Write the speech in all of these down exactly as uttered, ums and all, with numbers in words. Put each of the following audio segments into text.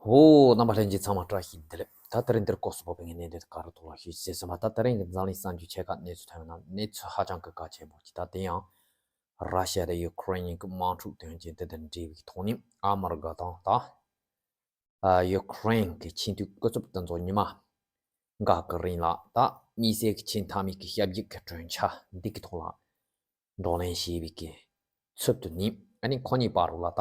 ཨོ། རྣམ་པ་ལྷན་རྒྱས་ཚང་མ་བཀྲ་ཤིས་བདེ་ལེགས། ད་དེ་རིང་འདིར་སྐོར་སུ་བབས་པའི་གནད་དོན་དེ་ག་རེ་ཐོག་ལ་ཞུ་ཞེས་ཟེར་ན། ད་དེ་རིང་གི་འཛམ་གླིང་གསར་འགྱུར་ཆེ་ཁག་གནས་ཚུལ་ཐོན་ཡོད་ན། གནས་ཚུལ་ཧ་ཅང་གི་གལ་ཆེན་པོ་ཅིག་ད་དེ་ཡང་ར་ཤི་ཡ་དང་ཡུ་ཁུ་རེན་གཉིས་ཀྱི་དམག་འཁྲུག་དོན་རྐྱེན་དེ་དང་འབྲེལ་བའི་ཐོག་ནས། ཨ་མི་རི་ཀ་དང་ད་ཡུ་ཁུ་རེན་གྱི་ཆེས་མཐོའི་སྐུ་ཚབ་དེ་ཚོ་ཉི་མ་འགའ་གི་རིང་ལ་ད་དམིགས་བསལ་གྱི་ཆེས་མཐའ་མའི་གི་ཞབས་ཕྱི་གི་གྲོས་འཆར་འདི་གི་ཐོག་ལ་བགྲོ་གླེང་བྱས་པའི་གི་ཚུལ་དུ་ནི། ཨ་ནི་ཁོ་གཉིས་བར་ལ་ད་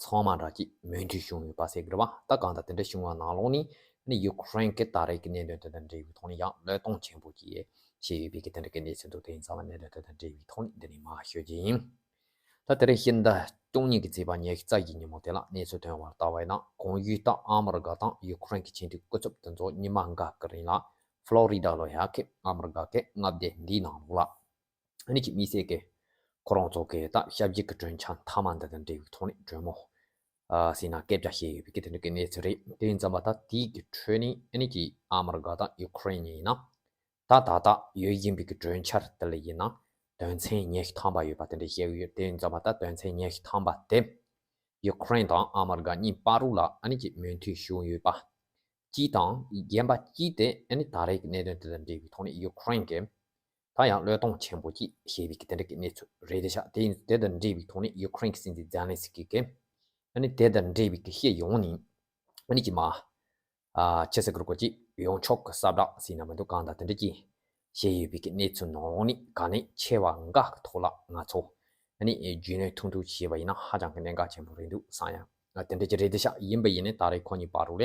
ཚང་མ་འདྲ་གི་མོས་མཐུན་བྱུང་ཡོད་པ་ཟེར་གི་རེད་བ། ད་གང་ལྟར་དེ་འདྲ་བྱུང་བ་ནང་ལོགས་ནས། ཨ་ནི་ཡུ་ཁུ་རེན་གྱི་ད་རེས་ཀྱི་གནད་དོན་དེ་དང་འབྲེལ་བའི་ཐོག་ནས་ཡང་བློས་གཏོང་ཆེན་པོ་ཅིག་བྱས་ཡོད་པའི་གི་དེ་འདྲ་གི་གནས་ཚུལ་འདུག་དེ་ཡིན་ཙང་ལ་གནད་དོན་དེ་དང་འབྲེལ་བའི་ཐོག་ནས་འདི་ནས་མར་ཞུ་རྒྱུ་ཡིན། ད་དེ་རིང་ཕྱི་ཟླ་བཅུ་གཉིས་ཀྱི་ཚེས་པ་ཉི་ཤུ་རྩ་བཞིའི་ཉིན་མོ་དེ་ལ་གནས་ཚུལ་ཐོན་པར་ལྟ་བ་ཡིན་ན། གོང་ཞུས་ལྟར་ཨ་མི་རི་ཀ་དང་ཡུ་ཁུ་རེན་གྱི་ཆེས་མཐོའི་སྐུ་ཚབ་དེ་ཚོ་ཉི་མ་འགའ་གི་རིང་ལ་ཕློ་རི་ཌ་ལ་ཡ་གི་ཨ་མི་རི་ཀ་གི་མངའ་སྡེ་འདིའི་ནང་ལོགས་ལ། ཨ་ནི་ཅིག་དམིགས་བསལ་གྱི་ཁོ་རང་ཚོ་གི་ད་ཞབས་ཕྱི་གི་གྲོས་འཆར་མཐའ་མ་འདི་དང་འབྲེལ་བའི་ཐོག་ནས་གྲོས་མོལ་ཨ་ཟེར་ན་སྐད་ཆ་བཤད་ཡོད་པའི་གི་དེ་འདྲ་གི་གནས་ཚུལ་རེད། དེ་ཡིན་ཙང་མ་ད་དེའི་གི་ཁྲོད་ནས་ཨ་ནི་ཅིག་ཨ་མི་རི་ཀ་དང་ཡུ་ཁུ་རེན་གཉིས་ཡིན་ན། ད་ད་ལྟ་ཡོད་བཞིན་པའི་གི་གྲོས་འཆར་དེ་ལ་ཡིན་ན་དོན་ཚན་ཉི་ཤུ་ཐམ་པ་ཡོད་པ་དེ་འདྲ་བཤད་གི་ཡོད། དེ་ཡིན་ཙང་མ་ད་དོན་ཚན་ཉི་ཤུ་ཐམ་པ་དེ་ཡུ་ཁུ་རེན་དང་ཨ་མི་རི་ཀ་གཉིས་བར་ལ་ཨ་ནི་ཅིག་མོས་མཐུན་བྱུང་ཡོད་པ་གཅིག་དང་། གཞན་པ་གཅིག་དེ་ཨ་ནི་ད་རེས་ཀྱི་གནད་དོན་དེ་དང་འབྲེལ་བའི་ཐོག་ནས་ཡུ་ཁུ་རེན་གྱིས་ད་ཡང་བློས་གཏོང་ཆེན་པོ་ཅིག་བྱས་པའི་གི་དེ་འདྲ་གི་གནས་ཚུལ་རེད་དེ་ཤག་དེ་ཡིན་དེ་དང་འབྲེལ་བའི་ཐོག་ནས་ཡུ་ཁུ་རེན་གྱི་སྲིད་འཛིན་ཛེ་ལན་སི་ཀི་གིས་ཨ་ནི་དེ་དང་འབྲེལ་བའི་གི་སྤྱི་ཡོངས་ནས་ཨ་ནི་ཅིག་མ་ཨ་ཆི་ཟེར་དགོས་རེད། ཅིག་ཡོངས་ཁྱབ་ཀྱི་ས་བསྒྲགས་ཟེར་ན་མི་འདུག་གང་ལྟར་དེ་འདྲ་ཅིག་བྱས་ཡོད་པའི་གི་གནས་ཚུལ་ནང་ལོགས་ནས་གལ་གནད་ཆེ་བ་འགའ་གི་ཐོག་ལ་ང་ཚོ་ཨ་ནི་རྒྱུས་ལོན་ཐུང་ཐུང་བྱས་པ་ཡིན་ན་ཧ་ཅང་གི་གནད་འགག་ཆེན་པོ་རེད་འདུག་བསམ་ཡ། ཨ་དེ་འདྲ་ཅིག་རེད་དེ་ཤག་ཡིན་པ་ཡིན་ནའི་ད་རེས་ཁོ་གཉིས་བར་ལ་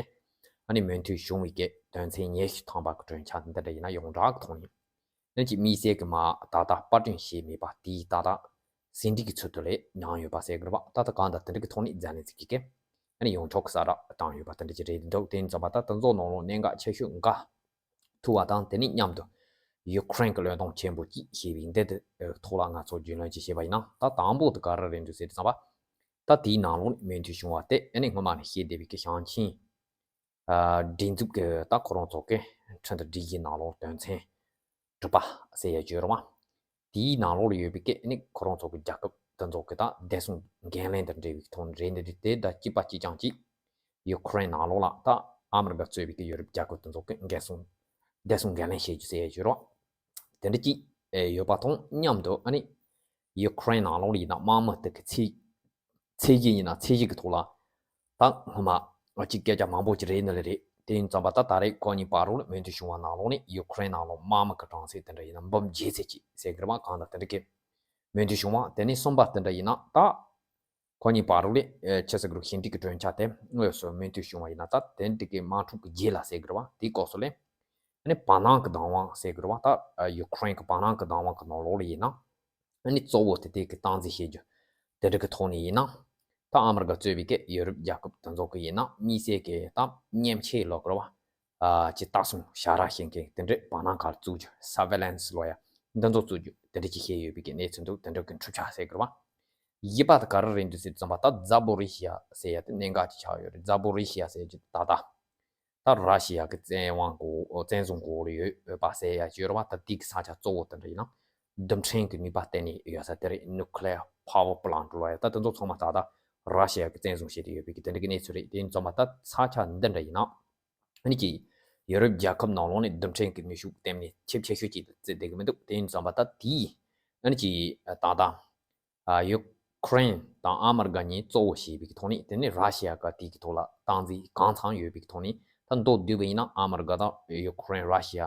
ཨ་ནི་མོས་མཐུན་བྱུང་བའི་གི་དོན་ཚན་ཉི་ཤུ་ཐམ་པ་གི་གྲོས་འཆར་འདི་འདྲ་ཡིན་ན་ཡོངས་གྲགས་གི་ཐོག་ནས། ཨ་ནི་ཅིག་དམིགས་བསལ་གྱི་མ་ད་ལྟ་པར་སྐྲུན་བྱས་མེད་པ་དེའི་ད་ལྟ་ཟིན་བྲིས་ཀྱི་ཚུལ་དུ་ལས་མྱངས་ཡོད་པ་ཟེར་གི་རེད་བ། ད་ལྟ་གང་ལྟར་དེ་འདྲ་གི་ཐོག་ནས་ཛེ་ལན་སི་ཀི་གིས་ཨ་ནི་ཡོངས་ཁྱབ་ཀྱི་ས་བསྒྲགས་བཏང་ཡོད་པ་དེ་འདྲ་ཅིག་རེད་འདུག་དེ་ཡིན་ཙང་མ་ད་དེ་ཚོ་ནང་ལོགས་གནད་འགག་ཆེ་ཤོས་འགའ་ཐུག་པ་དང་། དེ་ནས་མཉམ་དུ་ཡུ་ཁུ་རེན་གྱི་བློས་གཏོང་ཆེན་པོ་ཅིག་བྱས་པའི་འདི་དེ་ཐོག་ལ་ང་ཚོ་རྒྱུས་ལོན་ཅིག་བྱས་པ་ཡིན་ན། ད་དང་པོ་དེ་ག་རེ་རེད་འདུག་ཟེར་དུས་ཙམ་པ། ད་དེའི་ནང་ལོགས་ནས་མོས་མཐུན་བྱུང་བ་དེ་ཨ་ནི་སྔོན་མ་ནས་བཤད་བསྡད་པའི་གི་ཞིང་ཆེན་ཨ་སྒྲིག་འཛུགས་ཀྱི་ད་ཁོ་རང་ཚོ་གི་ཁྲིམས་དང་སྒྲིག་གཞིའི་ནང་ལོགས་དོན་ཚན་དྲུག་པ་ཟེར་ཡ་བརྗོད་རོགས་མ། དེའི་ནང་ལོགས་ལ་ཡོད་པའི་གི་ཨ་ནི་ཁོ་རང་ཚོ་གི་རྒྱལ་ཁབ་དེ་ཚོ་གི་ད་བདེ་སྲུང་འགན་ལེན་དང་འབྲེལ་བའི་ཐོག་ནས་རེད། འདི་དེ་དང་གཅིག་པ་གཅིག་རྐྱང་གཅིག་ཡུ་ཁུ་རེན་ནང་ལོགས་ལ་ད་ཨ་མི་རི་ཀ་གཙོས་པའི་གི་ཡོ་རོབ་རྒྱལ་ཁབ་དེ་ཚོ་གི་འགན་སྲུང་བདེ་སྲུང་འགན་ལེན་བྱེད་རྒྱུ་ཟེར་ཡ་བརྗོད་རོགས། དེ་འདྲ་གཅིག་ཨེ་ཡོད་པ་དང་མཉམ་དུ་ཨ་ནི་ཡུ་ཁུ་རེན་ནང་ལོགས་ལ་ཡིན་ན་དམག་མི་དེ་གི་ཚད་ཚད་གཞི་ཡིན་ན་ཚད་གཞི་གི་ཐོག་ལ་ད་སྔོན་མ་ཅིག་སྐད་ཆ་མང་པོ་ཅིག་རེད་ནི་ལ་རེད། དེ་ཡིན་ཙང་པ་ད་ད་རེས་ཁོ་གཉིས་བར་ལ་མོས་མཐུན་བྱུང་བ་ནང་ལོགས་ནས་ཡུ་ཁུ་རེན་ནང་ལོགས་དམག་མི་གི་གྲངས་ཚད་དེ་འདྲ་ཡིན་ན་འབུམ་བརྒྱད་ཚད་ཅིག་ཟེར་གི་རེད་བ། གང་ལྟར་དེ་འདྲ་གི་མོས་མཐུན་བྱུང་བ། དེ་ནས་གསུམ་པ་དེ་འདྲ་ཡིན་ན་ད་ཁོ་གཉིས་བར་ལ་ཨེ་ཆི་ཟེར་དགོས་རེད། ཞི་འགྲིག་གི་གྲོས་འཆར་དེ་དངོས་སུ་མོས་མཐུན་བྱུང་བ་ཡིན་ན། ད་དེ་འདྲ་གི་དམག་འཁྲུག་གི་རྗེས་ལ་ཟེར་གི་རེད་བ། དེའི་སྐབས་སུ་ལས་ཨ་ནི་བར་སྣང་གི་བདག་དབང་ཟེར་གི་རེད་བ། ད་ཡུ་ཁུ་རེན་གི་བར་སྣང་གི་བདག་དབང་གི་ནང་ལོགས་ལ་ཡིན་ན། ཨ་ནི་གཙོ་བོ་དེ་དེ་གི་སྟངས་འཛིན་བྱེད་རྒྱུ་དེ་འདྲ་གི་ཐོག་ནས་ཡིན་ན། ད་ཨ་མི་རི་ཀ་གཙོས་པའི་གི་ཡོ་རོབ་རྒྱལ་ཁབ་དེ་ཚོ་གི་ཡིན་ན་དམིགས་བསལ་གི་ད་མཉེན་ཆས་ལོག་གི་རེད་བ། ཨ་ཅིག་ལྟ་སྲུང་བྱ་ར་བྱེད་མཁན་དེ་འདྲའི་བར་སྣང་ག་རེ་བཙུགས་རྒྱུ། སར་ཝེ་ལན་སི་ལོ་ཡ་འདི་ཚོ་བཙུགས་རྒྱུ་དེ་འདྲ་ཅིག་བཤད་ཡོད་པའི་གི་གནས་ཚུལ་འདུག་དེ་འདྲ་གི་འཁྲུག་ཆ་ཟེར་གི་རེད་བ། བཞི་པ་དེ་ག་རེ་རེད་འདུག་ཟེར་དུས་ཙམ་པ། ད་ཛ་པོ་རི་ཤི་ཡ་ཟེར་ཡ་དེ་གནད་འགག་ཅིག་ཆགས་ཡོད་རེད། ཛ་པོ་རི་ཤི་ཡ་ཟེར་རྒྱུ་ད་ལྟ་ད་ར་ཤི་ཡ་གི་བཙན་དབང་གོ་བཙན་བཟུང་གོ་ལ་ཡོད་ཡོད་པ་ཟེར་ཡ་ཅིག་ཡོད་རེད་བ། ད་དེ་གི་ས་ཆ་གཙོ་བོ་དེ་འདྲ་ཡིན་ན་རྡུལ་ཕྲན་གི་ནུས་པ་བརྟན་ནས་ཡོད་ས་དེ་རེད། ནུ་ཁི་ལེ་ཡར་པ་ཝར་པ་ལན་ཊི་ལོ་ཡ། ད་དེ་ཚོ་ཚང་མ་ད་ལྟ་ར་ཤི་ཡ་གི་བཙན་བཟུང་བྱས་ཏེ་ཡོད་པའི་གི་དེ་འདྲ་གི་གནས་ཚུལ་རེད། དེ་ཡིན་ཙང་མ་ད་ས་ཆ་འདི་འདྲ་ཡིན་ན་ཨ་ནི་ཅིག་ཡོ་རོབ་རྒྱལ་ཁབ་ནང་ལོགས་ནས་རྡུལ་ཕྲན་གི་ནུས་ཤུགས་བརྟན་ནས་ཁྱབ་ཆེ་ཤོས་ཅིག་ཏུ་བརྩི་བསྡད་གི་མི་འདུག་དེ་ཡིན་ཙང་མ་ད་དེའི་ཨ་ནི་ཅིག་ད་ལྟ་ཨ་ཡུ་ཁུ་རེན་དང་ཨ་མི་རི་ཀ་གཉིས་གཙོ་བོ་བྱས་པའི་གི་ཐོག་ནས། དེ་ནས་ར་ཤི་ཡ་ག་དེའི་གི་ཐོག་ལ་སྟངས་འཛིན་གང་འཚམ་ཡོད་པའི་གི་ཐོག་ནས། ད་མདོར་བསྡུས་པ་ཡིན་ན་ཨ་མི་རི་ཀ་དང་ཡུ་ཁུ་རེན་ར་ཤི་ཡ་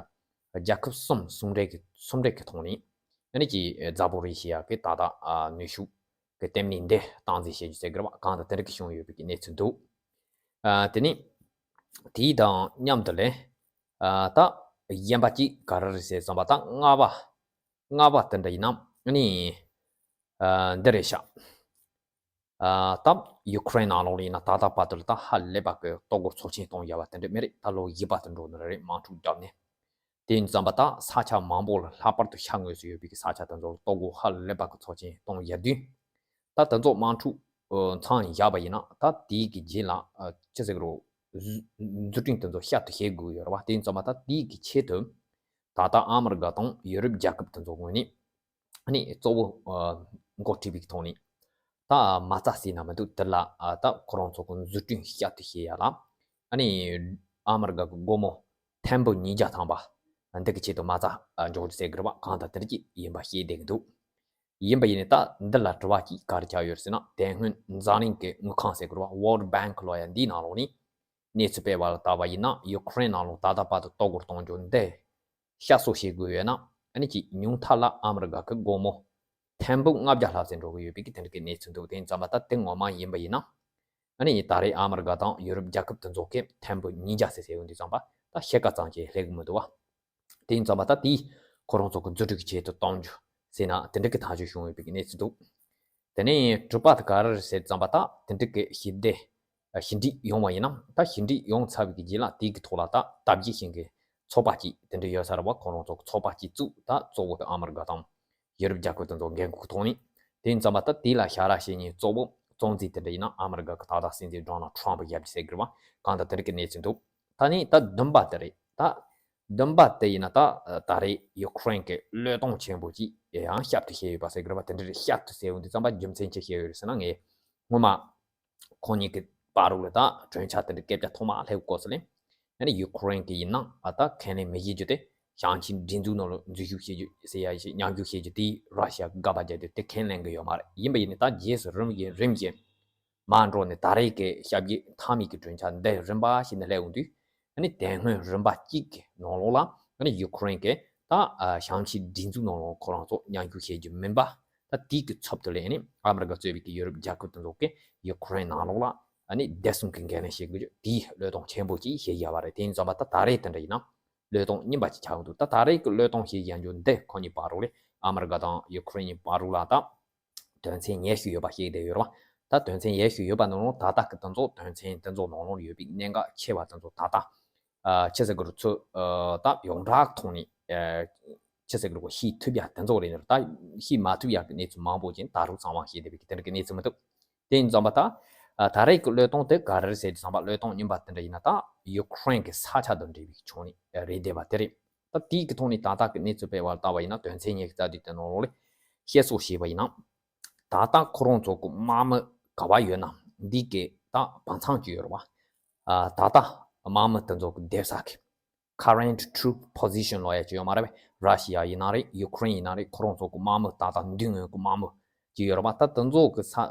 རྒྱལ་ཁབ་གསུམ་ཟུང་འབྲེལ་གི་ཟུང་འབྲེལ་གི་ཐོག་ནས་ཨ་ནི་ཅིག་ཛ་པོ་རི་ཤི་ཡ་གི་ད་ལྟ་ཨ་ནུས་ཤུགས་གི་ལྟེ་གནས་འདི་སྟངས་འཛིན་བྱེད་རྒྱུ་ཟེར་གི་རེད་བ། གང་ལྟར་དེ་འདྲ་གི་བྱུང་ཡོད་པའི་གི་གནས་ཚུལ་འདུག་ཨ་དེ་ནས་དེའི་དང་མཉམ་དུ་ལས་ཨ་ད་གཞན་པ་གཅིག་ག་རེ་རེད་ཟེར་ཙམ་པ། ད་ལྔ་པ་ལྔ་པ་དེ་འདྲ་ཡིན་ན་ཨ་ནི་ཨ་འདི་རེད་ཤག་ཨ་ད་ཡུ་ཁུ་རེན་ནང་ལོགས་ལ་ཡིན་ན་ད་ལྟ་བར་དུ་ལ་ད་ཧ་ལས་པ་གི་ལྟོ་གོས་ཚབས་ཆེན་གཏོང་ཡ་བ་དེ་འདྲ་མེད་རེད། ད་ལོ་བཞི་པ་དུ་འགྲོ་ནི་རེད། དམག་འཁྲུག་བརྒྱབ་ནས། དེ་ཡིན་ཙམ་པ་ད་ས་ཆ་མང་པོ་ལ་ལྷག་པར་དུ་ཤར་ངོས་སུ་ཡོད་པའི་གི་ས་ཆ་དེ་ཚོ་ལ་ལྟོ་གོས་ཧ་ལས་པ་གི་ཚབས་ཆེན་གཏོང་ཡ་དུས། ད་དེ་ཚོ་དམག་འཁྲུག་ཨ་མཚམས་བཞག་པ་ཡིན་ན་ད་དེའི་གི་རྗེས་ལ་ཨ་ཅི་ཟེར་གི་རོ། བཟོ་བཟོ་སྐྲུན་དེ་ཚོ་བསྐྱར་དུ་བྱེད་དགོས་ཡོད་རེད་བ། དེ་ཡིན་ཙམ་པ་ད་དེའི་གི་ཆེད་དུ་ད་ལྟ་ཨ་མི་རི་ཀ་དང་ཡོ་རོབ་རྒྱལ་ཁབ་དེ་ཚོ་ངོས་ནས་ཨ་ནི་གཙོ་བོ་ཨ་འགོ་ཁྲིད་པའི་གི་ཐོག་ནས་ད་མ་རྩ་ཟེར་ན་མི་འདུག་དེ་ལ་ཨ་ད་ཁོ་རང་ཚོ་གི་བཟོ་སྐྲུན་བསྐྱར་དུ་བྱེད་ཡ་ལ་ ཨ་ནི་ཨ་མི་རི་ཀ་གི་སྒོར་མོ་ཐེར་འབུམ་ཉིས་བརྒྱ་ཐམ་པ་འདི་གི་ཆེད་དུ་མ་རྩ་འཇོག་རྒྱུ་ཟེར་གི་རེད་བ། གང་ལྟར་དེ་འདྲ་ཅིག་ཡིན་པ་ཤེས་བསྡད་ཀྱི་འདུག། ཡིན་པ་ཡིན་ནའི་ད་འདི་ལ་དྲི་བ་གཅིག་ག་རེ་ཆགས་ཡོད་ཟེར་ན། དེ་སྔོན་འཛམ་གླིང་གི་དངུལ་ཁང་ཟེར་གི་རེད་བ། World Bank ལབ་ཡ་འདིའི་ནང་ལོགས་ནས་གནས་ཚུལ་སྤེལ་བ་ལ་བལྟས་པ་ཡིན་ན། ཡུ་ཁུ་རེན་ནང་ལོགས་ད་ལྟ་བར་དུ་གཏོར་རྒོལ་གཏོང་རྒྱུ་འདི་བཤད་སྲོལ་བྱེད་དགོས་ཡོད་ན། ཨ་ནི་ཅིག་ཉུང་མཐའ་ལ་ཨ་མི་རི་ཀ་གི་སྒོར་མོ་ཐེར་འབུམ་ལྔ་བརྒྱ་ལྷག་ཙམ་འགྲོ་གི་ཡོད་པའི་གི་དེ་འདྲ་གི་གནས་ཚུལ་འདུག། དེ་ཡིན་ཙམ་པ་ད་དེ་ངོ་མ་ཡིན་པ་ཡིན་ན། ཨ་ནི་ད་རེས་ཨ་མི་རི་ཀ་དང་ཡུ་རོབ་རྒྱལ་ཁབ་དེ་ཚོ་གིས་ཐེར་འབུམ་ཉིས་བརྒྱ་ཟེར་ཟེར་ཡོང་དུས་ཙམ་པ་ད་ཕྱེད་ཀ་ཙམ་གྱིས་སླེབས་གི་མི་འདུག་བ། དེ་ཡིན་ཙམ་པ་ད་དེས་ཁོ་རང་ཚོ་གི་འཛུགས་སྐྲུན་གྱི་ཆེད་དུ་གཏོང་རྒྱུ་ཟེར་ན་དེ་འདྲ་གི་ཐག་གཅོད་བྱུང་ཡོད་པའི་གནས་ཚུལ་འདུག། དེ་ནས་དྲི་བ་དེ་ག་རེ་རེད་ཟེར་ཙམ་པ་ད་དེ་འདྲ་གི་ཞི་བདེ་ཞི་འགྲིག་ཡོང་བ་ཡིན་ན། ད་ཞི་འགྲིག་ཡོང་ཚར་བའི་གི་རྗེས་ལ་དེའི་གི་ཐོག་ལ་ད་སྟབས་ཀྱིས་ཤིང་གི་ཚོགས་པ་གཅིག་དེ་འདྲ་ཡོད་ས་རེད་བ། ཁོ་རང་ཚོ་གི་ཚོགས་པ་གཅིག་བཙུགས། ད་གཙོ་བོ་དེ་ཨ་མི་རི་ཀ་དང་ཡུ་རོབ་རྒྱལ་ཁབ་དེ་ཚོ་འགན་འཁུར་ཐོག་ནས། དེ་ཡིན་ཙམ་པ་ད་དེ་ལ་ཞབས་ར་བྱེད་མཁན་གཙོ་བོ་གཙོ་འཛིན་དེ་འདྲ་ཡིན་ན་ཨ་མི་རི་ཀ་གི་ད་ལྟ་སྲིད་འཛིན་ཌོ་ནལ་ཊམ་པ་ཡབ་ཀྱི་ཟེར་གི་རེད་བ། གང་ལྟར་དེ་འདྲ་གི་གནས་ཚུལ་འདུག། ད་ནི་ད་བདུན་པ་དེ་རེད། ད་བདུན་པ་དེ་ཡིན་ན་ད་ད་རེས་ཡུ་ཁུ་རེན་གྱི་བློས་གཏོང་ཆེན་པོ་ཅིག་ཡང་ཞབས་ཏོག་བྱས་ཡོད་པ་ཟེར་གི་རེད་བ། དེ་འདྲ་རེད། ཞབས་ཏོག་ཟེར་ཡོང་དུས་ཙམ་པ་རྒྱུ་མཚན་ཅི་བཤད་ཡོད་རེད་ཟེར་ན། ངས་སྔོན་མ་ཁོང་གཉིས་ཀྱི་བར་རུ་ལ་ད་གྲོས་འཆར་དེ་འདྲ་སྐད་ཆ་ཐོག་མ་སླེབས་སྐབས་སུ་ལ། ཨ་ནི་ཡུ་ཁུ་རེན་གྱི་ཡིན་ན་ཨ་ད་ཁས་ལེན་མི་བྱེད་རྒྱུ་དེ་ཞིང་ཆེན་སྒྲིག་འཛུགས་ནང་ལ་འཛུལ་ཞུགས་བྱེད་རྒྱུ་ཟེར་ཡ་ཞིག་མཉམ་ཞུགས་བྱེད་རྒྱུ་དེ་ར་ཤི་ཡ་དགག་པ་བརྒྱབ་དུས་དེ་ཁས་ལེན་གི་ཡོད་མ་རེད། ཡིན་པ་ཡིན་ནའི་ད་རྗེས་སུ་རིམ་བཞིན་རིམ་བཞིན་མར་འགྲོ་ནས་ད་རེས་ཀྱི་ཞབས་ཕྱི་མཐའ་མའི་གི་གྲོས་འཆར་འདི་རིམ་པ་བཞིན་དུ་སླེབས་ཡོང་དུས། ཨ་ནི་དེ་སྔོན་རིམ་པ་གཅིག་གི་ནང་ལོགས་ལ་ཨ་ནི་ཡུ་ཁུ་རེན་གྱིས་ད་ཞིང་ཆེན་སྒྲིག་འཛུགས་ནང་ལོགས་ཁོ་རང་ཚོ་མཉམ་ཞུགས་བྱེད་རྒྱུ་མིན་པ། ད་དེའི་གི་ཚབ་ཏུ་ལ་ཨ་ནི་ཨ་མི་རི་ཀ་གཙོས་པའི་གི་ཡུ་རོབ་རྒྱལ་ཁབ་དེ་ཚོ་གིས་ཡུ་ཁུ་རེན་ནང་ལོགས་ལ་ཨ་ནི་བདེ་སྲུང་གི་འགན་ལེན་བྱེད་དགོས་རྒྱུ་དེའི་བློས་གཏོང་ཆེན་པོ་ཅིག་བྱེད་ཡ་བ་རེད། དེ་ཡིན་ཙམ་པ་ད་ད་རེས་དེ་འདྲ་ཡིན་ན་བློས་གཏོང་རྙིང་པ་ཅིག་ཆགས་ཡོང་དུས། ད་ད་རེས་ཀྱི་བློས་གཏོང་བྱེད་ཡ་འགྱོ་འདི་ཁོ་གཉིས་བར་རུ་ལ་ཨ་མི་རི་ཀ་དང་ཡུ་ཁུ་རེན་གཉིས་བར་རུ་ལ་ད་དོན་ཚན་ཉི་ཤུ་ཡོད་པ་ཞིག་དེ་ཡོད་རེད་བ། ད་དོན་ཚན་ཉི་ཤུ་ཡོད་པ་ནང་ལོགས་ད་ལྟ་གི་དེ་ཚོ་དོན་ཚན་དེ་ཚོ་ནང་ལོགས་ཡོད་པའི་གནད་འགག་ཆེ་བ་དེ་ཚོ་ད་ལྟ་ཨ་ཆི་ཟེར་གི་རེད། ཚོ་ཨ་ད་ཡོངས་གྲགས་ཐོག་ནས་ཨ་ཆི་ཟེར་གི་རེད། ཤེས་ཐུབ་ཡ་དེ་ཚོ་རེད། ད་ཤེས་མ་ཐུབ་ཡ་གི་གནས་ཚུལ་མང་པོ་ཅིག་ད་རུང་གསང་བ་ཞིག་དེ་བའི་གི་དེ་འདྲ་གི་གནས་ཚུལ་མི་འདུག། དེ་ཡིན་ཙམ་པ་ད་ཨ་ད་རེས་ཀྱི་བློས་གཏོང་དེ་ག་རེ་རེད་ཟེར་དུས་ཙམ་པ། བློས་གཏོང་རྙིང་པ་དེ་འདྲ་ཡིན་ན་ད་ཡུ་ཁུ་རེན་གྱི་ས་ཆ་དང་འབྲེལ་བའི་ཕྱོགས་ནས་རེད་བསྡད་པ་དེ་རེད། ད་དེའི་གི་ཐོག་ནས་ད་ལྟ་གི་གནས་ཚུལ་སྤེལ་བ་ལ་བལྟས་པ་ཡིན་ན། དོན་ཚན་ཉི་ཤུ་རྩ་བདུན་དེ་ནང་ལོགས་ལ་བཤད་སྲོལ་བྱས་པ་ཡིན་ན། ད་ལྟ་ཁོ་རང་ཚོ་གི་དམག་མི་ག་བ་ཡོད་ན་འདི་གི་ད་བང་ཚང་གཅིག་ཡོད་རེད་བ། ཨ་ད་ལྟ་དམག་མི་དེ་ཚོ་གི་སྡོད་ས་གི་current troop position ལབ་ཡ་ཅིག་ཡོད་མ་རེད་པས། ར་ཤི་ཡ་ཡིན་ན་རེད། ཡུ་ཁུ་རེན་ཡིན་ན་རེད། ཁོ་རང་ཚོ་གི་དམག་མི་ད་ལྟ་མདུན་ངོས་གི་དམག་མི་ཅིག་ཡོད་རེད་པ། ད་དེ་ཚོ་གི་ས་ཨ་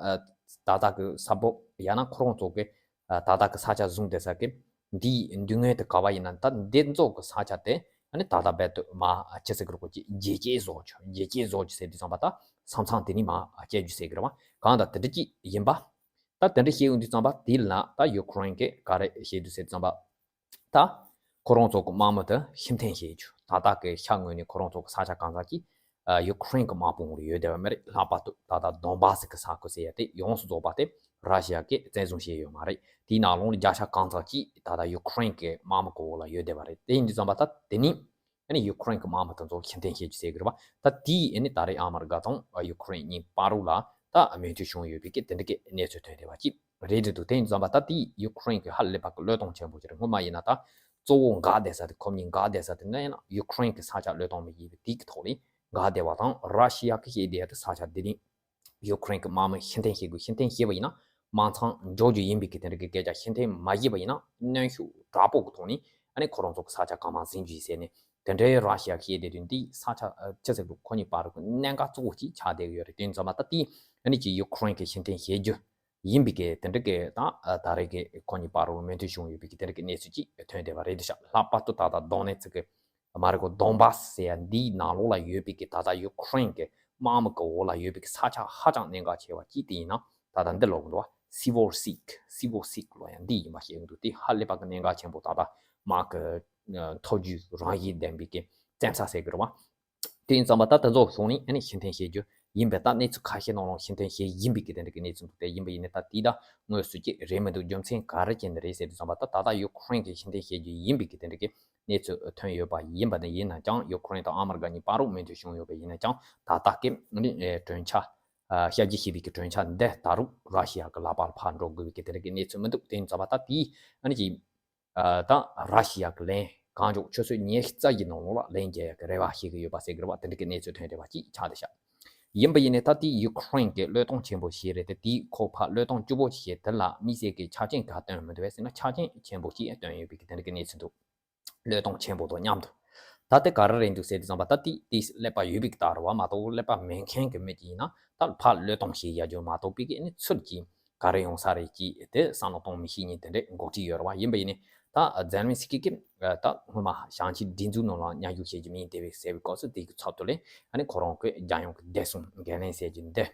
ད་ལྟ་གི་ས་བབ་ཡང་ན་ཁོ་རང་ཚོ་གི་ཨ་ད་ལྟ་གི་ས་ཆ་བཟུང་བསྡད་ས་གི་འདིའི་མདུན་ངོས་དེ་ག་བ་ཡིན་ན། ད་འདི་ཚོ་གི་ས་ཆ་དེ་ཨ་ནི་ད་ལྟ་རྦད་དེ་མར་ཅི་ཟེར་གི་རེད། ཁོ་ཅིག་རྒྱལ་སྐྱེད་བཟོ་རྒྱུ། རྒྱལ་སྐྱེད་བཟོ་རྒྱུ་ཟེར་དུས་ཙམ་པ་ད་ས་མཚམས་དེ་ནས་མར་བཅད་རྒྱུ་ཟེར་གི་རེད་པ། གང་ལྟར་དེ་འདྲ་ཅིག་ཡིན་པ། ད་དེ་འདྲ་བཤད་ཡོང་དུས་ཙམ་པ་དེ་ལ་ད་ཡུ་ཁུ་རེན་གྱིས་ག་རེ་བཤད་འདུག་ཟེར་དུས་ཙམ་པ། ད་ཁོ་རང་ཚོ་གི་དམག་མི་དེ་ཕྱིར་འཐེན་བྱེད་རྒྱུ། ད་ལྟ་གི་ཤར་ངོས་ནས་ཁོ་རང་ཚོ་གི་ས་ཆ་གང་ཟག་ཅིག་ཨ་ཡུ་ཁུ་རེན་གི་དམག་དཔུང་ལ་ཡོད་བསྡད་པ་མ་རེད། ལྷག་པར་དུ་ད་ལྟ་དོན་བྷ་སི་གི་ས་ཁུལ་ཟེར་ཡ་དེ་ཡོངས་སུ་རྫོགས་པ་དེ་ར་ཤི་ཡ་གིས་བཙན་བཟུང་བྱས་ཡོད་མ་རེད། དེའི་ནང་ལོགས་ནས་བརྒྱ་ཆ་གང་ཙམ་ཅིག་ད་ལྟ་ཡུ་ཁུ་རེན་གི་དམག་མི་གི་འོག་ལ་ཡོད་བསྡད་པ་རེད། དེ་ཡིན་དུས་ཙམ་པ་ད་དེ་ནི་ཨ་ནི་ཡུ་ཁུ་རེན་གི་དམག་མི་དེ་ཚོ་ཕྱིར་འཐེན་བྱེད་རྒྱུ་ཟེར་གི་རེད་པ། ད་དེའི་ཨ་ནི་ད་རེས་ཨ་མི་རི་ཀ་དང་ཡུ་ཁུ་རེན་གཉིས་བར་རུ་ལ་ད་མོས་མཐུན་བྱུང་ཡོད་པའི་གི་དེ་འདྲ་གི་གནས་ཚུལ་ཐོན་བསྡད་པ་ཅིག་རེད་འདུག། དེ་ཡིན་དུས་ཙམ་པ་ད་དེ་ཡུ་ཁུ་རེན་གྱིས་ཧ་ལས་པ་གི་བློས་གཏོང་ཆེན་པོ་ཅིག་རེད། སྔོན་མ་ཡིན་ན་ད་གཙོ་བོ་འགག་བསྡད་ས་དེ། ཁོ་གཉིས་འགག་བསྡད་ས་དེ་ནི་ཡིན་ན་ཡུ་ཁུ་རེན་གྱི་ས་ཆ་བློས་གཏོང་མི་བྱེད་པའི་དེ་གི་ཐོག་ལ་འགག་བསྡད་པ་དང་། ར་ཤི་ཡ་གིས་བཤད་བསྡད་ཡ་དེ་ས་ཆ་དེ་ནི་ཡུ་ཁུ་རེན་གྱི་དམག་མི་ཕྱིར་འཐེན་བྱེད་དགོས། ཕྱིར་འཐེན་བྱས་པ་ཡིན་ན་དམག་མཚམས་འཇོག་རྒྱུ་ཡིན་པའི་གི་དེ་འདྲ་གི་སྐད་ཆ། ཕྱིར་འཐེན་མ་བྱས་པ་ཡིན་ན་གནོན་ཤུགས་དྲག་པོ་གི་ཐོག་ནས་ཨ་ནི་ཁོ་རང་ཚོ་གི་ས་ཆ་གང་མང་ཟིན་རྒྱུ་ཡིན་ཟེར་ནས། དེ་འདྲའི་ར་ཤི་ཡ་གིས་བཤད་བསྡད་དུས་འདི་ས་ཆ་ཨ་ཅི་ཟེར་དགོས། ཁོ་གཉིས་བར་གྱི་གནད་འགག་གཙོ་བོ་ཅིག་ཆགས་བསྡད་ཀྱི་ཡོད་རེད། དེ་ཡིན་ཙམ་པ་ད་དེ་ཨ་ནི་ཅིག་ཡུ་ཁུ་རེན་གྱིས་ཕྱིར་འཐེན་བྱེད་རྒྱུ་ཡིན་པའི་གི་དེ་འདྲ་གི་ད་ཨ་ད་རེས་ཀྱི་ཁོ་གཉིས་བར་རུ་མོས་མཐུན་བྱུང་ཡོད་པའི་གི་དེ་འདྲ་གི་གནས་ཚུལ་ཅིག་ཐོན་བསྡད་པ་རེད་ཤག། ལྷག་པར་དུ་ད་ལྟ་དོན་ནེ་ཙི་ཀི་མ་རེད་གོ། དོན་བྷ་སི་ཟེར་ཡ་འདིའི་ནང་ལོགས་ལ་ཡོད་པའི་གི་ད་ལྟ་ཡུ་ཁུ་རེན་གྱི་དམག་མི་གི་འོག་ལ་ཡོད་པའི་གི་ས་ཆ་ཧ་ཅང་གནད་འགག་ཆེ་བ་ཅིག་དེ་ཡིན་ན་ད་ལྟ་འདི་ལབ་ཀྱི་འདུག་བ། སི་བོ་སིག་སི་བོ་སིག་ལབ་ཡ་འདི་ཡིན་པ་བཤད་ཀྱི་འདུག། དེ་ཧ་ལས་པ་གི་གནད་འགག་ཆེན་པོ། ད་ལྟ་དམག་གི་ཨ་མཐོ་རྒྱུགས་རང་བཞིན་ལྡན་པའི་གི་བཙན་ས་ཟེར་གི་རེད་བ། དེ་ཡིན་ཙམ་པ་ད་དེ་ཚོ་ཕྱོགས་ནས་ཨ་ནི་ཕྱིར་འཐེན་བྱེད་རྒྱུ་ཡིན་པས། ད་གནས་ཚུལ་ཁ་ཤས་ནང་ལོགས་ཕྱིར་འཐེན་བྱེད་ཡིན་པའི་གི་དེ་འདྲ་གི་གནས་ཚུལ་འདུག། དེ་ཡིན་པ་ཡིན་ནའི་ད་དེ་ད་དངོས་སུ་ཅིག་རེད་མི་འདུག། རྒྱུ་མཚན་ག་རེ་བྱས་ནས་རེད་ཟེར་དུས་ཙམ་པ། ད་ད་ལྟ་ཡུ་ཁུ་རེན་གྱིས་ཕྱིར་འཐེན་བྱེད་རྒྱུ་ཡིན་པའི་གི་དེ་འདྲ་གི་གནས་ཚུལ་ཐོན་ཡོད་པ་ཡིན་པ་ནི་ཡིན་ན་ཀྱང་། ཡུ་ཁུ་རེན་དང་ཨ་མི་རི་ཀ་གཉིས་བར་རུ་མོས་མཐུན་བྱུང་ཡོད་པ་ཡིན་ན་ཀྱང་། ད་ལྟ་གི་ཨ་ནི་ཨེ་གྲོས་འཆར་ཨ་ཞབས་ཕྱི་བྱས་པའི་གི་གྲོས་འཆར་འདི་ད་རུང་ར་ཤི་ཡ་གི་ལག་པར་ཕར་འགྲོ་དགོས་པའི་གི་དེ་འདྲ་གི་གནས་ཚུལ་མི་འདུག། དེ་ཡིན་ཙམ་པ་ད་དེ་ཨ་ནི་ཅིག་ཨ་ད་ར་ཤི་ཡ་གི་ལན་གང་མགྱོགས་ཆུ་ཚོད་ཉི་ཤུ་རྩ་བཞི་ནང་ལོགས་ལ་ལན་རྒྱག་ཡག་གི་རེ་བ་བྱེད་ཀྱི་ཡོད་པ་ཟེར་གྱི་རེད་བ། དེ་འདྲ་གི་གནས་ཚུལ་ཐོན་བསྡད་པ་ཅིག་ཆགས་བསྡད་ཤག། ཡིན་པ་ཡིན་ནའི་ད་ལྟའི་ཡུ་ཁུ་རེན་གྱི་བློས་གཏོང་ཆེན་པོ་ཞིག་རེད་དེ། དེའི་ཁོ་ཕར་བློས་གཏོང་སྐྱོ་པོ་ཞིག་དེ་ལ་དམིགས་བསལ་གྱི་ཆ་རྐྱེན་ག་བཏོན་མི་འདུག་བས་ཟེར་ན། ཆ་རྐྱེན་ཆེན་པོ་ཞིག་བཏོན་ཡོད་པའི་གི་དེ་འདྲ་གི་གནས་ཚུལ་འདུག་བློས་གཏོང་ཆེན་པོ་དང་མཉམ་དུ། ད་ལྟ་ག་རེ་རེད་འདུག་ཟེར་དུས་ཙམ་པ། ད་ལྟའི་དེ་ཀླད་པ་ཡོད་པའི་གི་ལྟ་བ་མ་གཏོགས། ཀླད་པ་མེད་མཁན་གྱི་མི་ཅིག་ཡིན་ན། ད་ཕར་བློས་གཏོང་ཞིག་ཡར་རྒྱུ་མ་གཏོགས་པའི་གི་ཨ་ནི་ཚུར་གྱིས་ག་རེ་ཡོང་ས་རེད་ཅེས་དེ་བསམ་བློ་གཏོང་མི་ཤེས་མཁན་དེ་འདྲའི་འགོ་ཁྲིད་ཡོད་རེད་བ། ཡིན་པ་ཡིན་ནའི་ད་ཛེ་ལན་སི་ཀི་གིས་ད་སྔོན་མ་ཞིང་ཆེན་སྒྲིག་འཛུགས་ནང་ལ་མཉམ་ཞུགས་བྱེད་རྒྱུ་མིན་དེ་བས་ཟེར་བའི་སྐབས་སུ། དེ་གི་ཚབ་ཏུ་ལས་ཨ་ནི་ཁོ་རང་གི་རྒྱལ་ཡོངས་ཀྱི་བདེ་སྲུང་འགན་ལེན་ཟེར་རྒྱུ་འདི།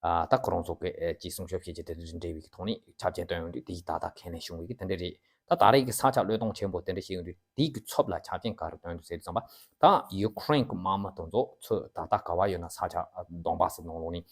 ཨ། ད་ཁོ་རང་ཚོ་གི་ཨེ་ཅིག་སྲུང་སྐྱོབ་བྱེད་ཀྱི་དེ་འདྲ་འབྲེལ་བའི་གི་ཐོག་ནས་ཆ་རྐྱེན་བཏོན་ཡོང་དུས། དེ་ཡིས་ད་ལྟ་ཁས་ལེན་བྱུང་བའི་གི་དེ་འདྲ་རེད། ད་ད་རེས་ཀྱི་ས་ཆ་བློས་གཏོང་ཆེན་པོ་དེ་འདྲ་བྱེད་ཡོང་དུས། དེའི་གི་ཚབ་ལ་ཆ་རྐྱེན་ག་རེ་བཏོན་འདུག་ཟེར་དུས་ཙམ་པ། ད་ཡུ་ཁུ་རེན་གྱི་དམག་མི་དེ་ཚོ་ཚུར་ད་ལྟ་ག་བ་ཡོད་ན་ས་ཆ་ཨ་དོན་བཱ་སི་ནང་ལོགས་ནས་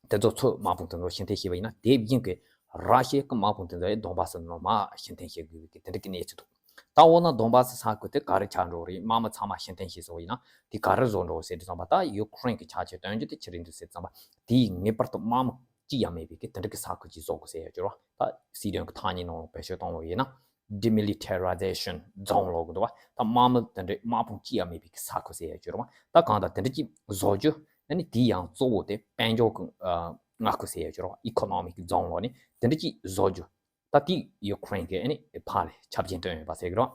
དེ་ཚོ་ཚུར་དམག་དཔུང་དེ་ཚོ་ཕྱིར་འཐེན་བྱས་པ་ཡིན་ན། དེ་བཞིན་གྱི་ར་ཤི་ཡའི་གི་དམག་དཔུང་དེ་ཚོ་ཡང་དོན་བཱ་སི་ནང་ལོགས་མར་ཕྱིར་འཐེན་བྱེད་དགོས་པའི་གི་དེ་འདྲ་གི་གནས་ཚུལ་འདུག་ད་འོ་ན་དོན་བཱ་སི་ས་ཁུལ་དེ་ག་རེ་ཆགས་འགྲོ་རེད། དམག་མི་ཚང་མ་ཕྱིར་འཐེན་བྱས་སོང་བ་ཡིན་ན། དེ་ག་རེ་བཟོ་འགྲོ་ཟེར་དུས་ཙམ་པ། ད་ཡུ་ཁུ་རེན་གྱི་ཆ་རྐྱེན་བཏོན་རྒྱུ་དེ་ཅི་རེད་འདུག་ཟེར་དུས་ཙམ་པ། དེ་ངེས་པར་དུ་དམག་མི་གཅིག་ཡང་མེད་པའི་གི་དེ་འདྲ་གི་ས་ཁུལ་ཅིག་བཟོ་དགོས་ཟེར་ཡ་གྱུར་བ། ད་སྲིད་དོན་གྱི་ཐ་སྙད་ནང་ལ་བེད་སྤྱོད་གཏོང་བ་ཡིན་ན། Demilitarization Zone ལབ་གི་འདུག་བ། ད་དམག་མི་དེ་འདྲའི་དམག་དཔུང་གཅིག་ཡང་མེད་པའི་གི་ས་ཁུལ་ཟེར་ཡ་གྱུར་བ། ད་གང་ལྟར་དེ་འདྲ་ཅིག་བཟོ་རྒྱུ། ཨ་ནི་དེ་ཡང་གཙོ་བོ་དེ་དཔལ་འབྱོར་གྱི་ཨ་མངའ་ཁུལ་ཟེར་ཡ་གྱུར་བ། Economic Zone ལབ་ནས་དེ་འདྲ་ཅིག་བཟོ་རྒྱུ། ད་དེ་ཡུ་ཁུ་རེན་གྱིས་ཨ་ནི་ཕར་ལ་ཆ་རྐྱེན་བཏོན་ཡོད་པ་ཟེར་གྱི་རེད།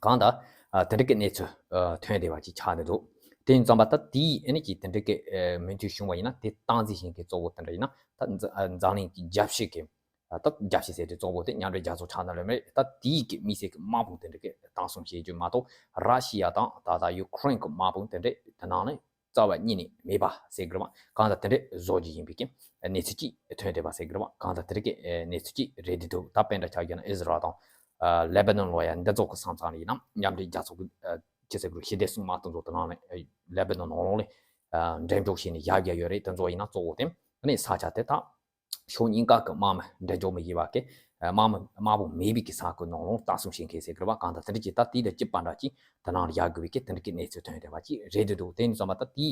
གང་ལྟར་ཨ་དེ་འདྲ་གི་གནས་ཚུལ་ཨ་ཐོན་བསྡད་པ་ཅིག་ཆགས་བསྡད་འདུག་དེ་ཡིན་ཙམ་པ། ད་དེ་ཨ་ནི་ཅིག་དེ་འདྲ་གི་ཨ་མོས་མཐུན་བྱུང་བ་ཡིན་ན། དེ་སྟངས་འཛིན་བྱེད་མཁན་གཙོ་བོ་དེ་འདྲ་ཡིན་ན། ད་འཛམ་འཛམ་གླིང་གི་རྒྱལ་སྤྱི་གི་ཨ་ད་རྒྱལ་སྤྱི་ཟེར་དུས་གཙོ་བོ་དེ་མཉམ་འབྲེལ་རྒྱལ་ཚོགས་ཆགས་ན་ལོས་མ་རེད། ད་དེའི་གི་དམིགས་བསལ་གྱི་དམག་དཔུང་དེ་འདྲ་གི་བཏང་སྲུང་བྱེད་རྒྱུ་མ་གཏོགས། ར་ཤི་ཡ་དང་ད་ལྟ་ཡུ་ཁུ་རེན་གྱི་དམག་དཔུང་དེ་འདྲ་དེ་ནང་ནས་རྩ་བ་ཉིད་ནས་མེད་པ་ཟེར་གི་རེད་བ། གང་ལྟར་དེ་འདྲ་བཟོ་རྒྱུ་ཡིན་པའི་གི་གནས་ཚུལ་ཅིག་ཐོན་བསྡད་པ་ཟེར་གི་རེད་བ། གང་ལྟར་དེ་འདྲ་གི་གནས་ཚུལ་ཅིག་རེད་འདུག་ད་དཔེ་འདྲ་ཆ་བཞག་ན་ཨི་ཟི་རལ་དང་ཨ་ལེ་བྷ་ནོན་ལོགས་ཡ་འདི་ཚོ་གི་ས་མཚམས་ལ་ཡིན་ན། མཉམ་འབྲེལ་རྒྱལ་ཚོགས་ཀྱི་ཨ་ཅི་ཟེར་དགོས་རེད། ཞི་བདེ་སྲུང་དམག་དེ་ཚོ་དེ་ནང་ནས་ཨ་ལེ་བྷ་ནོན་ནང་ལོགས་ལ་ཨ་འགྲེམས་འཇོག་བྱས་ནས་བཞག་བཞག་ཡོད་རེད། དེ་ཚོ་ཡིན་ན་གཙོ་བོ་དེ་ཨ་ནི་ས་ཆ་དེ་དག་ཕྱོགས་གཉིས་ཀ་གི་དམག་མི་འགྲེམས་འཇོག་མི་བྱེད་པ་གི་ཨ་དམག་མི་དམག་དཔུང་མེད་པའི་གི་ས་ཁུལ་ནང་ལོགས་བཏང་སྲུང་བྱེད་མཁན་ཟེར་གི་རེད་བ། གང་ལྟར་དེ་འདྲ་ཅིག་ད་དེ་དང་གཅིག་པ་འདྲ་ཅིག་དེ་ནང་ལ་བཞག་དགོས་པའི་གི་དེ་འདྲ་གི་གནས་ཚུལ་ཐོན་བསྡད་པ་ཅིག་རེད་འདུག་དེ་ཡིན་ཙམ་པ། ད་དེ་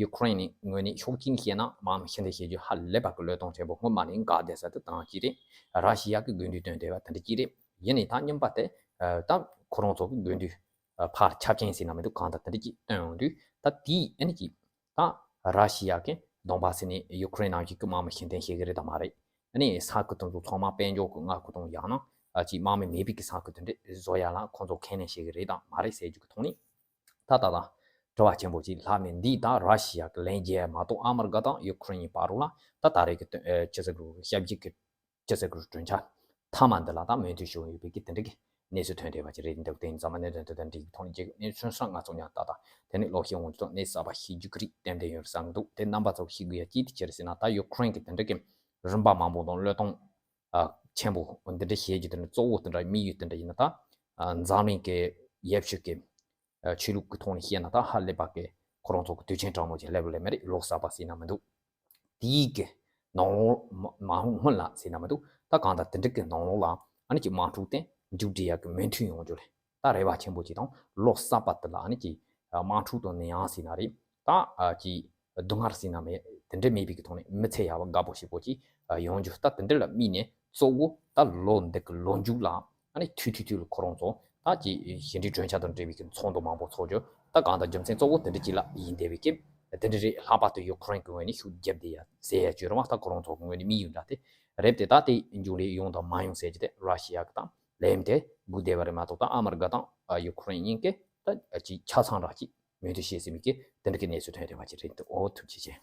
ཡུ་ཁུ་རེན་ནི་ངོས་ནས་ཕྱོགས་གཅིག་ནས་བཤད་ན། དམག་མི་ཕྱིར་འཐེན་བྱེད་རྒྱུ་ཧ་ལས་པ་གི་བློས་གཏོང་ཆེན་པོ་སྔོན་མ་ནས་འགག་བསྡད་ས་དེ་དང་གཅིག་རེད། ར་ཤི་ཡ་གི་དགོས་འདུན་བཏོན་བསྡད་པ་དེ་འདྲ་ཅིག་རེད། ཡིན་ནའི་ད་རྙིང་པ་དེ་ཨ་ད་ཁོ་རང་ཚོ་གི་དགོས་འདུན་ཨ་ཕར་ཆ་རྐྱེན་ཟེར་ན་མི་འདུག་གང་ལྟར་དེ་འདྲ་ཅིག་བཏོན་ཡོང་དུས། ད་དེ་ཨ་ནི་ཅིག་ད་ར་ཤི་ཡ་གིས་དོན་བཱ་སི་ནས་ཡུ་ཁུ་རེན་ནང་བཞིན་གྱི་དམག་མི་ཕྱིར་འཐེན་བྱེད་ཀྱི་རེད་དམ་མ་རེད། ཨ་ནི་ས་ཁུལ་དེ་ཚོ་ཚང་མ་དཔལ་འབྱོར་གྱི་མངའ་ཁུལ་དང་། ཡང་ན་ཨ་ཅིག་དམག་མི་མེད་པའི་གི་ས་ཁུལ་དེ་འདྲ་བཟོ་ཡ་ལ་ཁོང་ཚོ་ཁས་ལེན་བྱེད་ཀྱི་རེད་དམ་མ་རེད་ཟེར་རྒྱུ་གི་ཐོག་ནས། ད་ད་ད་དྲི་བ་ཆེན་པོ་ཅིག་ལྷག་ནས། འདི་ད་ར་ཤི་ཡ་གི་ལན་རྒྱག་མ་གཏོགས། ཨ་མི་རི་ཀ་དང་ཡུ་ཁུ་རེན་གཉིས་བར་ལ་ད་ད་རེས་ཀྱི་དོན་ཨེ་ཅི་ཟེར་དགོས། ཞབས་ཕྱི་གི་ཅི་ཟེར་དགོས། གྲོས་འཆར་མཐའ་མ་འདི་ལ་ད་མོས་མཐུན་བྱུང་ཡོད་པའི་གི་དེ་འདྲ་གི་གནས་ཚུལ་ཐོན་བསྡད་པ་ཅིག་རེད་འདུག་དེ་ཡིན་ཙང་མ་གནད་དོན་དེ་དང་འབྲེལ་གྱི་ཐོག་ནས་རྒྱལ་ཁབ་གནས་ཚུལ་སོགས་ང་ཚོ་ཉར་ལྟ་དང་། དེ་ནས་ལོ་ཤས་སྔོན་ཚོ་གནས་གསར་པ་ཤེས་རྒྱུ་གི་རིགས་ཏན་ཏན་ཡོད་བསམ་གི་འདུག་དེ་རྣམ་པ་ཚོ་ཤེས་དགོས་ཡ་ཅིག་དེ་ཅི་རེད་ཟེར་ན། ད་ཡུ་ཁུ་རེན་གི་དེ་འདྲ་གི་རིམ་པ་མང་པོ་དང་བློས་གཏོང་ཨ་ཆེན་པོ་འདི་འདྲ་བྱེད་རྒྱུ་དེ་འདྲ་གཙོ་བོ་དེ་འདྲ་དམིགས་ཡུལ་དེ་འདྲ་ཡིན་ན། ད་ཨ་འཛམ་གླིང་གི་ཡབ་ཤུལ་གི་ཨ་ཆོས་ལུགས་ཀྱི་ཐོག་ནས་བཤད་ན། ད་ཧ་ལས་པ་གི་ཁོ་རང་ཚོ་གི་དུས་ཆེན་གྲངས་མང་ཅིག་སླེབས་ལེ་མ་རེད། ལོ་གསར་པ་ཟེར་ན་མི་འདུག་དེའི་གི་ནང་ལོགས་མ་མ་འོངས་སྔོན་ལ་ཟེར་ན་མི་འདུག་ད་གང་ལྟར་དེ་འདྲ་གི་ནང་ལོགས་ལ་ཨ་ནི་ཅིག་དམག་འཁྲུག་དེ་མཇུག་སྒྲིལ་ཡག་གི་མོས་མཐུན་ཡོང་རྒྱུ་རེད། ད་རེ་བ་ཆེན་པོ་ཅིག་དང་། ལོ་གསར་པ་དེ་ལ་ཨ་ནི་ཅིག་དམག་འཁྲུག་དང་ནད་ཡམས་ཟེར་ན་རེད། ད་ཨ་ཅིག་སྡུག་བསྔལ་ཟེར་ན་མེད། དེ་འདྲ་མེད་པའི་གི་ཐོག་ནས་མི་ཚེ་ཡག་པོ་དགའ་པོ་ཞིག་པོ་ཅིག་ཡོང་རྒྱུ། ད་དེ་འདྲ་ལ་དམིགས་ནས་གཙོ་བོ་ད་ལོ་འདི་གི་ལོ་མཇུག་ལ་ཨ་ནི་ཐུང་ཐུང་ཐུང་ལ་ཁོ་རང་ཚོ་ད་ཅིག་ཞི་འགྲིག་གྲོས་འཆར་དང་འབྲེལ་བའི་གི་ཚོགས་འདུ་མང་པོ་ཚོགས་རྒྱུ། ད་གང་ལྟར་རྒྱུ་མཚན་གཙོ་བོ་དེ་འདྲ་ཅིག་ལ་ཡིན་བསྡད་པའི་གི་དེ་འདྲ་རེད། ལྷག་པར་དུ་ཡུ་ཁུ་རེན་གི་ངོས་ནས་ཤུགས་རྒྱབ་བསྡད་ཡ་ཟེར་ཡ་ཅིག་ཡོད་རེད་བ། ད་ཁོ་རང་ཚོ་གི་ངོས་ནས་དམིགས་ཡུལ་འདྲ་དེ་རེད་དེ། ད་དེ་མཇུག་ལ་ཡོང་དང་མ་ཡོང་ཟེར་རྒྱུ་དེ་ར་ཤི་ཡ་གི་ད་ལན་དེ་སྒུག་བསྡད་པ་རེད་མ་གཏོགས། ད་ཨ་མི་རི་ཀ་དང་ཡུ་ཁུ་རེན་གཉིས་ཀས་ད་ཅིག་ཆ་ཚང་ར་ཅིག་མོས་མཐུན་བྱས་ཟིན་པའི་གི་དེ་འདྲ་གི་གནས་ཚུལ་ཐོན་བསྡད་པ་ཅིག་རེད་འདུག་འོ། ཐུགས་རྗེ་ཆེ།